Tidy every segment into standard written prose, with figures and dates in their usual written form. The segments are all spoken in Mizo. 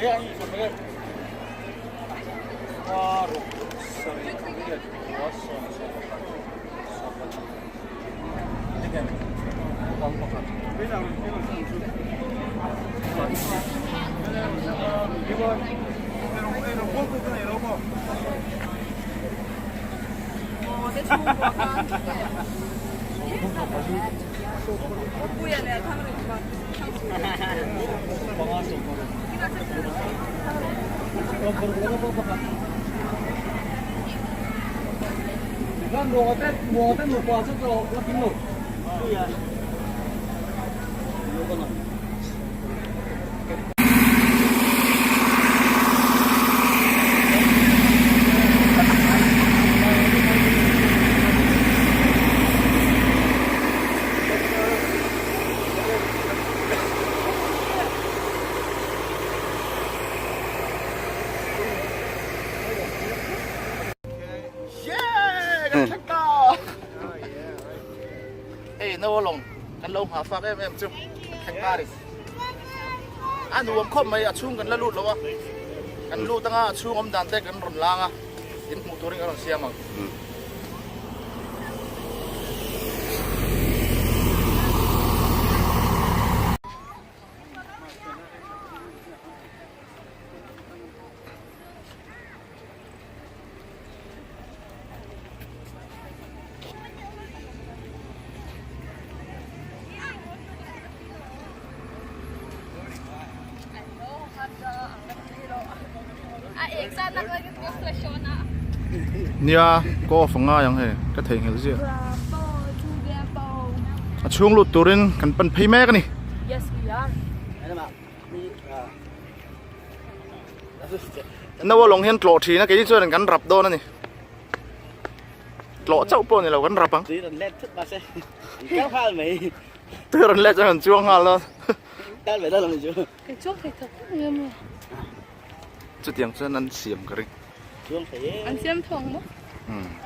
Hei no alawng kan lo nghah fak em em chu thleng ta ni a nuam khawp mai a chhung kan la lut lo a kan lut anga a chhung awm dan te kan rawn lang a in hmuh turin kan rawn siam ang. Nia kaw a ngai ang hei ka theihnghilh ziah a chhung lut turin kan pan phei mek a ni. No alawng hian tlawh thin a keini chuan kan rap dawn a ni tlawh chauh pawh ni lo kan rap ang tui rawn let thut mahse an kal nghal mai tui rawn let chuan an chuang nghal dawn kal ve dawn lo chu Kei chuang thei tak tak nge maw chutiang chuan an siam ka ring chuang thei e an siam thawng maw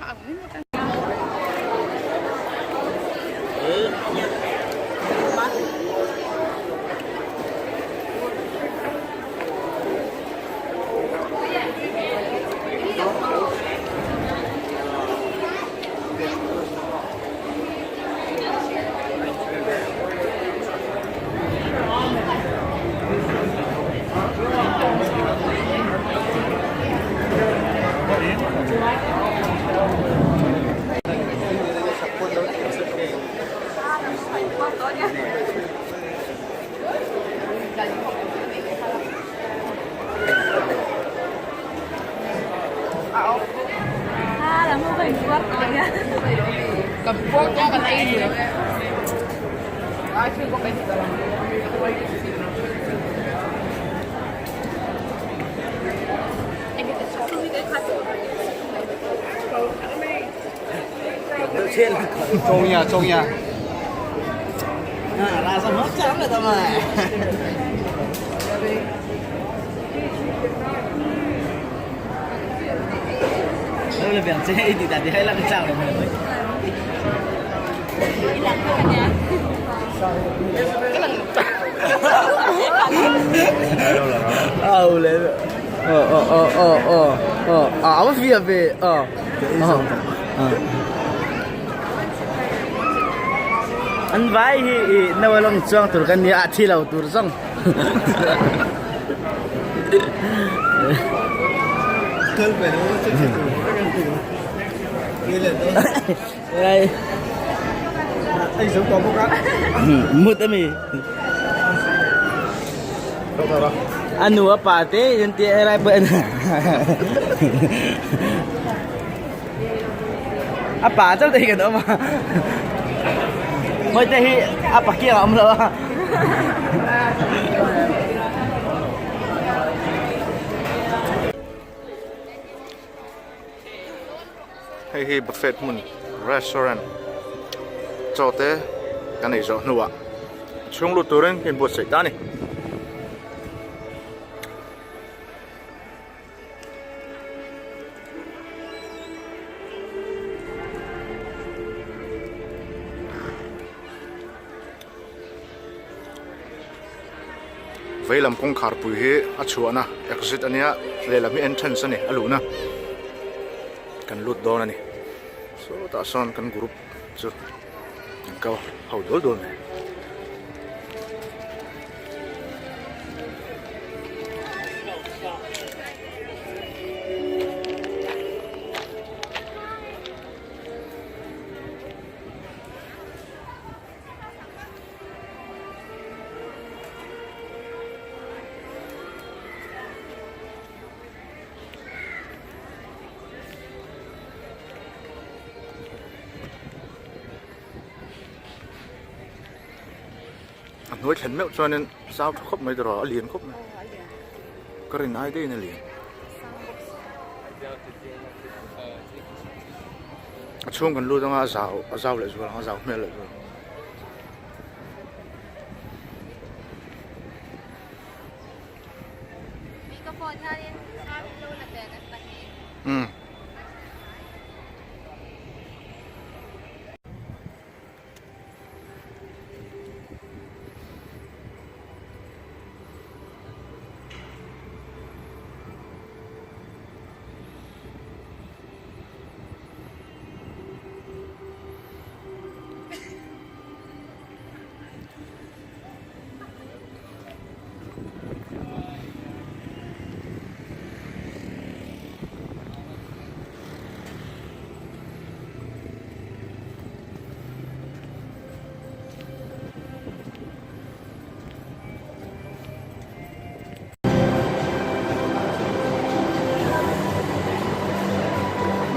a ang mai maw Trung nha, trung nha. À, ra xong hết trắng rồi tao mày. Đâu là biển chơi thì tại thì hay là cái chào này mày. Ờ lên. Ờ ờ ờ ờ ờ ờ áo việc về ờ. Ờ. An vai hi i nawa long chuang tur kan ni a thi lo tur zong. Đây. Mut ami. Anu apa te yan ti erai pa A pa chauh te hi kan awm a hawi te hi a pa kiang a awm lo a. Hei hi buffet hmun restaurant chaw te kan ei zawh hnuah chhung lut turin ka inbuatsaih ta a ni. Veilam kawngkhar pui hi a chhuahna exit a nia lehlam hi entrance a ni a luhna kan lut dawn a ni sawtah sawn kan group chu an kal ho dual dual mai. A hnuai thlen meuh chuanin zau tha khawp mai tawh a lian khawp mai ka rin ai daihin a lian a chhung kan lut anga a zau a zau leh zual ang a zau hmel leh zual. Umm.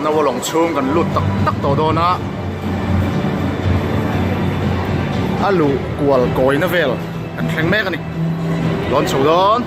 Naua lawng chhung kan lut tak tak tawh dawn a a luh kual kawina vel kan thleng mek a ni lawn chho dawn.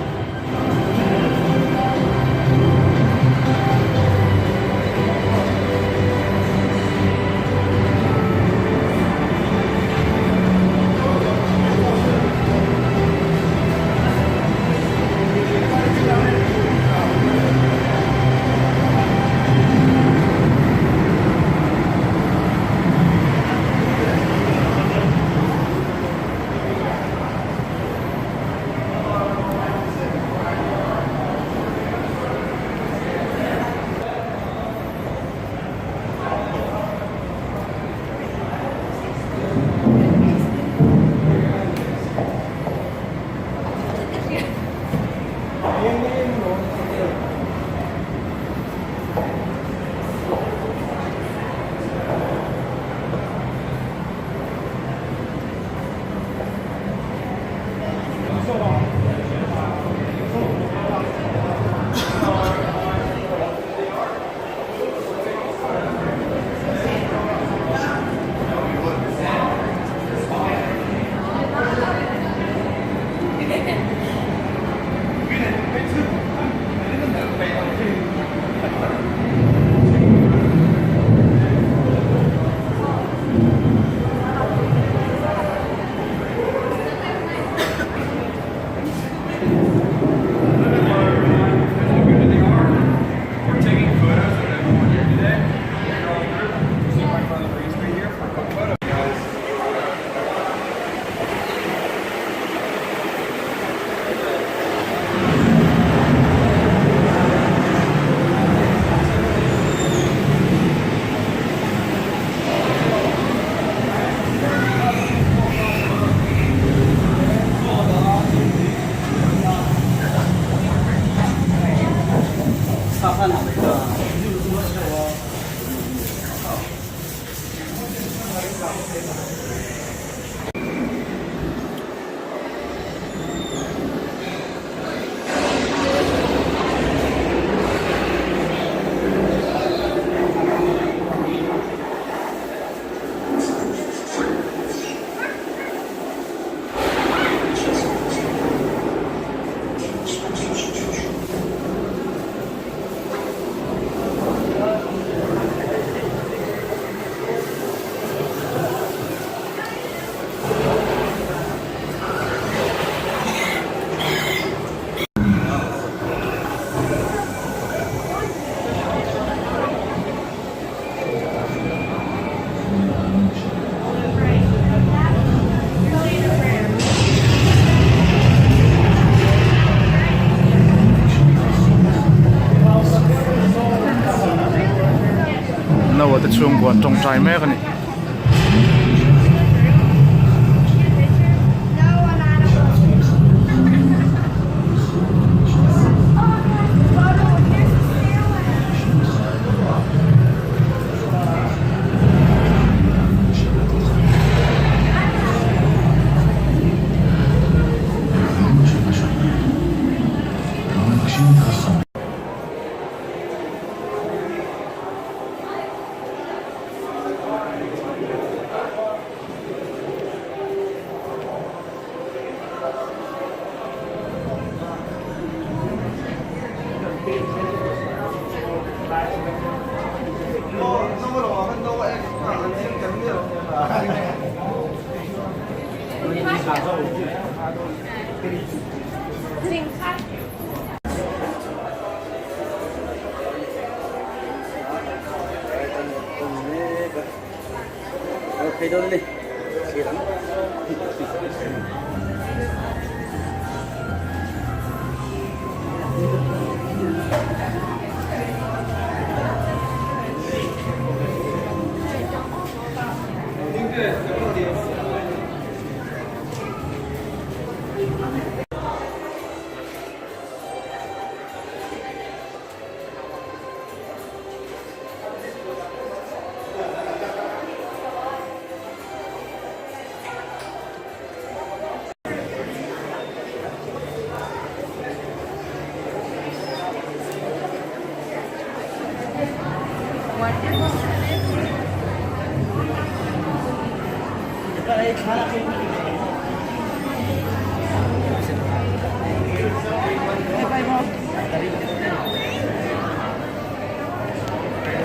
Chhungkua an tawngtai mek a ni.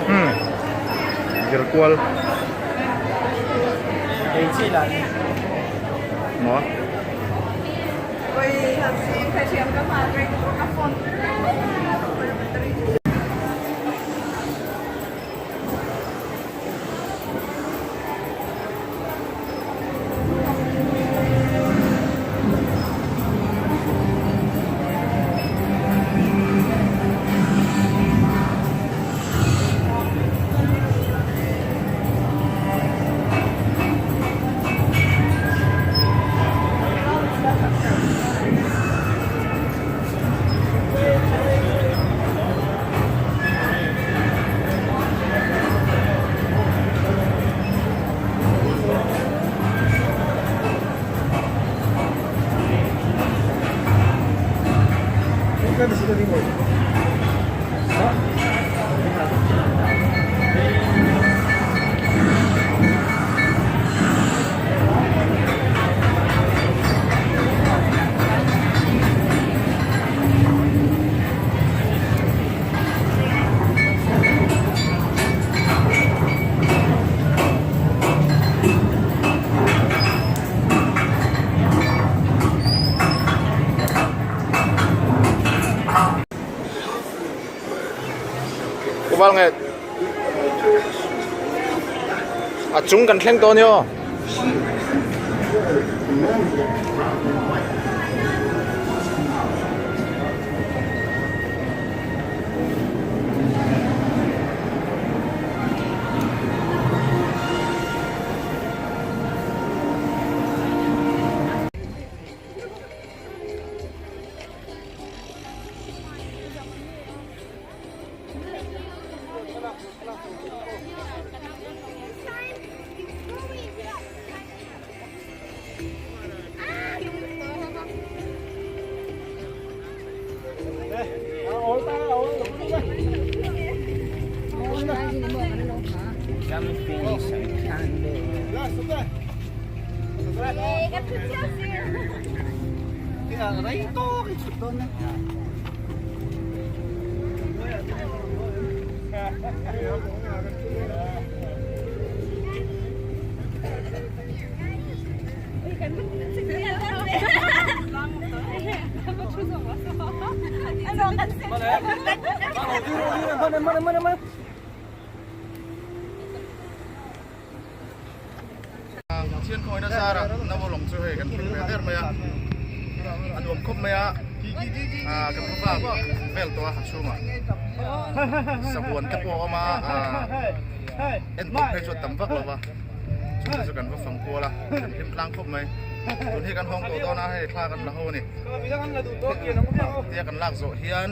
Hmm. Vir kual. Maw? Kuval nge a chung kan thleng tawh a ni aw. Pathian khawina zarah Navalawng chu hei kan thleng ve der mai a, a nuam khawp mai a, kan hma vel tawh a chhungah sabuan te pawh a awm a. En tur phei chu a tam vak lo va, chungte chu kan va fang kual a, kan hlim tlang khawp mai. Tun hi kan hawng tawh dawn a, hei thla kan la ho a ni. Tia kan lak zawh hian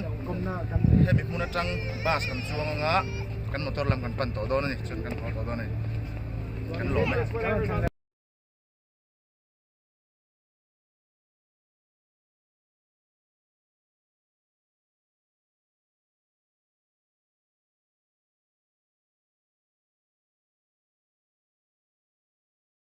hemi hmun atang bus kan chuang anga kan motor lam kan pan tawh dawn a ni, chuan kan haw tawh dawn a ni. Kan lawm e.